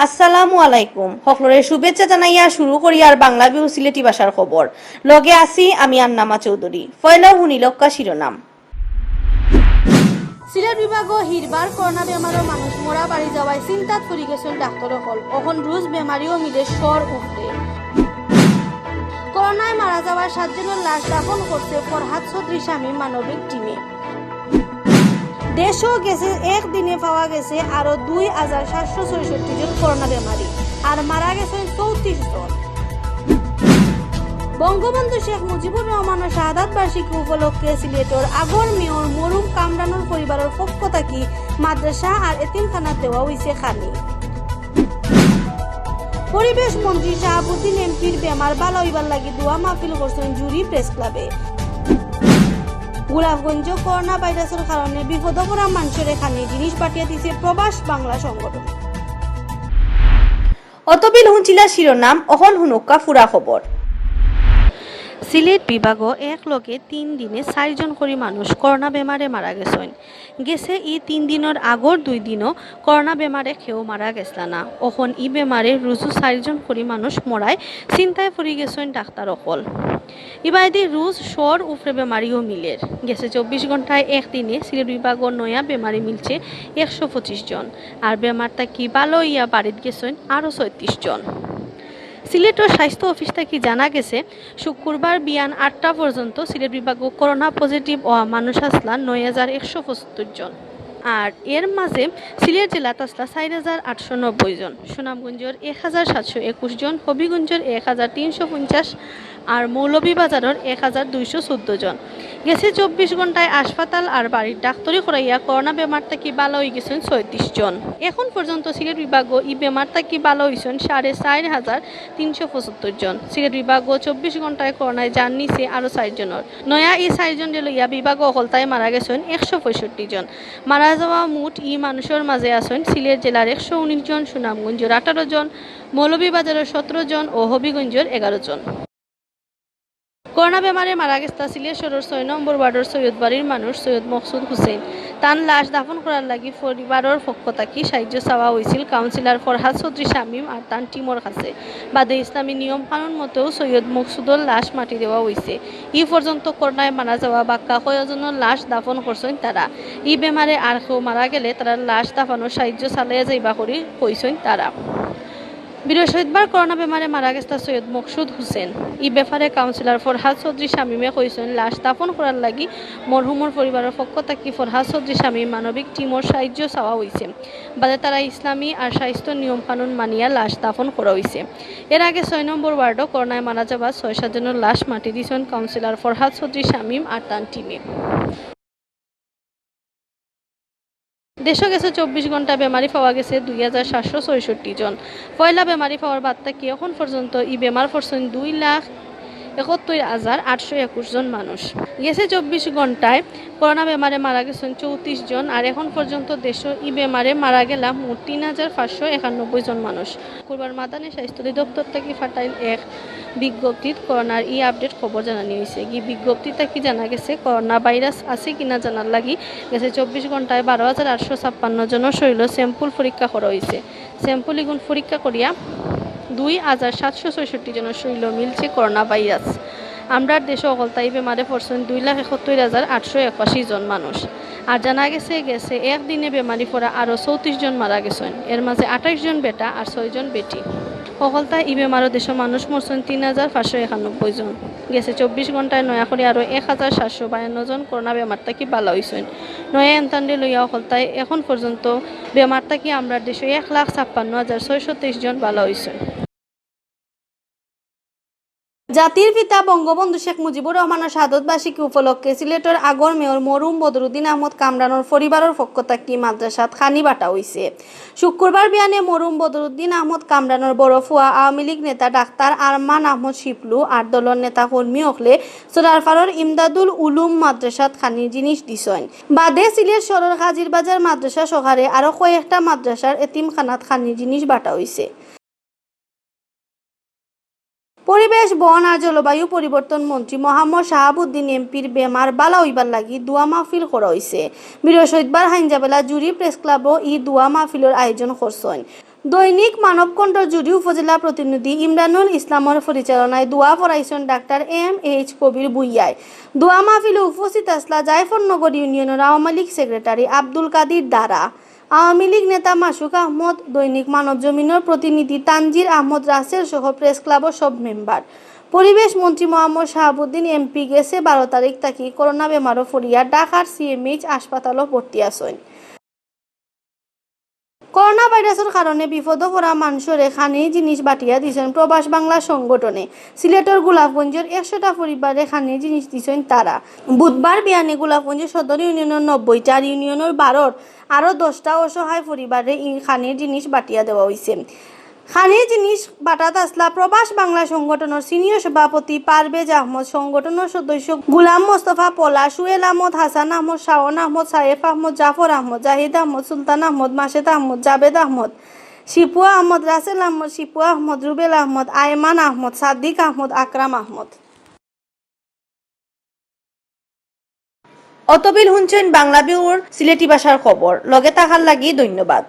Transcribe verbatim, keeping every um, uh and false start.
আসসালামু আলাইকুম। হকলরে শুভেচ্ছা জানাইয়া শুরু করিয়ার বাংলা ভিউ সিলেটি ভাষার খবর। লগে আছি আমি আন্নামা চৌধুরী। পয়লা হুনিলউক্কা শিরোনাম। সিলেট বিভাগো হিরবার করোনা বেমারো মানুষ মরা বাড়ি যাওয়ায় চিন্তাত পড়ি গেছইন ডাক্তর অকল। অখন রুজ বেমারিও মিলে শর উফরে। করোনায় মারা যাওয়ার সাতজনর লাশ দাফন করছে ফরহাদ চৌধুরী শামীম মানবিক টিমে। দেশো গেছে একদিনে পাওয়া গেছে আরো দুই হাজার সাতশো ছয়ষট্টি জন করোনা বেমারি, আর মারা গেছইন চৌত্রিশ জন। বঙ্গবন্ধু শেখ মুজিবুর রহমানর শাহাদাত বার্ষিকী উপলক্ষে সিলেটর আগর মেয়র মরহুম কামরানর পরিবারর পক্ষ থাকি মাদ্রাসা আর এতিমখানাত দেওয়া অইছে খানি। পরিবেশ মন্ত্রী শাহাবুদ্দিন এমপির বেমার বালা অইবার লাগি দোয়া মাহফিল করছইন জুড়ি প্রেস ক্লাবে। গোলাপগঞ্জ করোনা ভাইরাসর কারণে বিপদো পড়া মানষরে খানি জিনিস বাটিয়া দিছে প্রবাস বাংলা সংগঠন। অতবিল হুনছিলা শিরোনাম, অখন হুনউক্কা পুরা খবর। সিলেট বিভাগো এক লগে তিন দিনে চাইরজন করি মানুষ করোনা বেমারে মারা গেছইন। গেছে ই তিন দিনর আগর দুই দিনও করোনা বেমারে কেউ মারা গেছলা না। অখন ই বেমারে রুজু চাইরজন করি মানুষ মরায় চিন্তায় পড়ি গেছইন ডাক্তর অকল। ইবায়দি রুজ শর উফরে বেমারিও মিলের। গেছে চব্বিশ ঘন্টায় একদিনে সিলেট বিভাগো নয়া বেমারি মিলছে একশো পঁচিশ জন, আর বেমার থাকি বালা অইয়া বাড়িত গেছইন আরো ছয়ত্রিশ জন। সিলেটর স্বাস্থ্য অফিস থাকি জানা গেছে, শুক্রবার বিয়ান আটটা পর্যন্ত সিলেট বিভাগো করোনা পজিটিভ অওয়া মানুষ আছলা নয় হাজার একশো পঁচাত্তর জন। আর এর মাঝে সিলেট জেলাত আছলা চাইর হাজার আটশো নব্বই জন, সুনামগঞ্জর এক হাজার সাতশো একুশ জন, হবিগঞ্জর এক হাজার তিনশো পঞ্চাশ, আর মৌলভীবাজারর এক হাজার দুইশো চৌদ্দ জন। গেছে চব্বিশ ঘন্টায় হাসপাতাল আর বাড়ির ডাক্তরি করাইয়া করোনা বেমার থাকি বালা অই গেছইন ছয়ত্রিশ জন। এখন পর্যন্ত সিলেট বিভাগো ই বেমার থাকি বালা অইছইন সাড়ে চাইর হাজার তিনশো পঁচাত্তর জন। সিলেট বিভাগো চব্বিশ ঘন্টায় করোনায় জান নিছে আরো চাইর জনর। নয়া ই চাইর জনরে লইয়া বিভাগো অকলতায় মারা গেছইন একশো পঁয়ষট্টি জন। মারা যাওয়া মোট ই মানুষর মাঝে আছইন সিলেট জেলার একশো উনিশ জন, সুনামগঞ্জর আঠারো জন, মৌলভীবাজারর সতেরো জন ও হবিগঞ্জর এগারো জন। করোনা বেমারে মারা গেছলা সিলেট শহরর ছয় নম্বর ওয়ার্ডর সৈয়দ বাড়ির মানুষ সৈয়দ মকসুদ হোসেন। তান লাশ দাফন করার লাগি পরিবারর পক্ষ থাকি সাহায্য চাওয়া অইছিল কাউন্সিলর ফরহাদ চৌধুরী শামীম আর তান টিমর কাছে। বাদে ইসলামী নিয়ম কানুন মতেও সৈয়দ মকসুদর লাশ মাটি দেওয়া অইছে। ই পর্যন্ত করোনায় মারা যাওয়া বাক্কা কয়জনর লাশ দাফন করছইন তারা। ই বেমারে আর কেউ মারা গেলে তারার লাশ দাফনর সাহায্য চালাইয়া যাইবা করি কইছইন তারা। বৃহস্পতিবার করোনা বেমারে মারা গেছলা সৈয়দ মকসুদ হোসেন। ই ব্যাপারে কাউন্সিলর ফরহাদ চৌধুরী শামীমে কইছইন, লাশ দাফন করার লাগি মরহুমর পরিবারর পক্ষ থাকি ফরহাদ চৌধুরী শামীম মানবিক টিমর সাহায্য চাওয়া অইছে। বাদে তারা ইসলামী আর স্বাস্থ্য নিয়ম কানুন মানিয়া লাশ দাফন করা অইছে। এর আগে ছয় নম্বর ওয়ার্ডো করোনায় মারা যাওয়া ছয় সাতজনর লাশ মাটি দিছইন কাউন্সিলর ফরহাদ চৌধুরী শামীম আর তান টিমে। দেশো গেছে চব্বিশ ঘন্টা বেমারি পাওয়া গেছে দুই হাজার সাতশো ছয়ষট্টি জন। পয়লা বেমারি পাওয়ার বাদ থাকি এখন পর্যন্ত ই বেমার পড়ছইন দুই লাখ একাত্তর হাজার আটশো একুশ জন মানুষ। গেছে চব্বিশ ঘন্টায় করোনা বেমারে মারা গেছইন চৌত্রিশ জন, আর এখন পর্যন্ত দেশো ই বেমারে মারা গেলা মোট তিন হাজার পাঁচশো একানব্বই জন মানুষ। শুক্রবার মাদানী স্বাস্থ্য অধিদপ্তর থাকি ফাটাইল এক বিজ্ঞপ্তিত করোনার ই আপডেট খবর জানানি অইছে। ই বিজ্ঞপ্তি থাকি জানা গেছে, করোনা ভাইরাস আছে কিনা জানার লাগি গেছে চব্বিশ ঘন্টায় বারো হাজার আটশো ছাপ্পান্ন জনর শরীরো স্যাম্পল পরীক্ষা করা অইছে। স্যাম্পল ইগুন পরীক্ষা করিয়া দুই হাজার সাতশো ছয়ষট্টি জনর শরীরো মিলছে করোনা ভাইরাস। আমরার দেশো অকলতায় বেমারে পড়ছইন দুই লাখ একাত্তর হাজার আটশো একাশি জন মানুষ। আর জানা গেছে, গেছে একদিনে বেমারি পড়া আরো চৌত্রিশ জন মারা গেছইন। এর মাঝে আঠাইশ জন বেটা আর ছয় জন বেটি। অকলতায় ই বেমারো দেশো মানুষ মরছইন তিন হাজার পাঁচশো একানব্বই জন। গেছে চব্বিশ ঘন্টায় নয়া করি আরো এক হাজার সাতশো বায়ান্ন জন করোনা বেমার থাকি বালা অইছইন। নয়া এনতানরে লইয়া অকলতায় এখন পর্যন্ত বেমার থাকি আমরার দেশো এক লাখ ছাপ্পান্ন হাজার ছয়শো তেইশ জন বালা অইছইন। জাতির পিতা বঙ্গবন্ধু শেখ মুজিবুর রহমানর শাহাদত বার্ষিকী উপলক্ষে সিলেটর আগর মেয়র মরহুম বদরুদ্দিন আহমদ কামরানর পরিবারর পক্ষ থাকি মাদ্রাসাত খানি বাটা অইছে। শুক্রবার বিয়ানে মরহুম বদরুদ্দিন আহমদ কামরানর বড় ফুয়া আওয়ামী লীগ নেতা ডাক্তার আরমান আহমদ শিপলু আর দলর নেতা কর্মী অকলে সরারপাড়র ইমদাদুল উলুম মাদ্রাসাত খানির জিনিস দিছইন। বাদে সিলেট শহরর কাজিরবাজার মাদ্রাসা সহকারে আরো কয়েকটা মাদ্রাসার এতিমখানাত খানির জিনিস বাটা অইছে। পরিবেশ, বন আর জলবায়ু পরিবর্তন মন্ত্রী মোহাম্মদ শাহাবুদ্দিন এমপির বেমার বালা অইবার লাগি দোয়া মাহফিল করা অইছে। বৃহস্পতিবার হাইঞ্জাবেলা জুরি প্রেস ক্লাবো ই দোয়া মাহফিলর আয়োজন করছইন। দৈনিক মানবকণ্ঠর জুড়ি উপজেলা প্রতিনিধি ইমরানুল ইসলামর পরিচালনায় দোয়া পড়াইছইন ডাক্তার এম এইচ কবির ভূঁইয়ায়। দোয়া মাহফিলো উপস্থিত আছলা জায়ফরনগর ইউনিয়নর আওয়ামী লীগ সেক্রেটারি আব্দুল কাদির দারা, আওয়ামী লীগ নেতা মাসুক আহমদ, দৈনিক মানব জমিনর প্রতিনিধি তানজির আহমদ রাসেল সহ প্রেস ক্লাবর সব মেম্বার। পরিবেশ মন্ত্রী মোহাম্মদ শাহাবুদ্দিন এমপি গেছে বারো তারিখ থাকি করোনা বেমারো পড়িয়া ঢাকার সিএমএইচ হাসপাতালো ভর্তি আছইন। করোনা ভাইরাসর কারণে বিপদো পড়া মানষরে খানির জিনিস বাটিয়া দিছইন প্রবাস বাংলা সংগঠনে। সিলেটর গোলাপগঞ্জর একশোটা পরিবারে খানির জিনিস দিছইন তারা। বুধবার বিয়ানে গোলাপগঞ্জ সদর ইউনিয়নর নব্বইটা আর ইউনিয়নর বারোর আরও দশটা অসহায় পরিবারে ই খানির জিনিস বাটিয়া দেওয়া অইছে। খানির জিনিস বাটাত আছলা প্রবাস বাংলা সংগঠনর সিনিয়র সভাপতি পারভেজ আহমদ, সংগঠনর সদস্য গুলাম মোস্তফা পলা, সুয়েল আহমদ, হাসান আহমদ, শাওন আহমদ, সায়েফ আহমদ, জাফর আহমদ, জাহিদ আহমদ, সুলতান আহমদ, মাসেদ আহমদ, জাবেদ আহমদ, শিপু আহমদ, রাসেল আহমদ, শিপু আহমদ, রুবেল আহমদ, আয়মান আহমদ, সাদিক আহমদ, আকরাম আহমদ। অতবিল হুনছইন বাংলা বিউর সিলেটি ভাষার খবর। লগে থাকার লাগি ধন্যবাদ।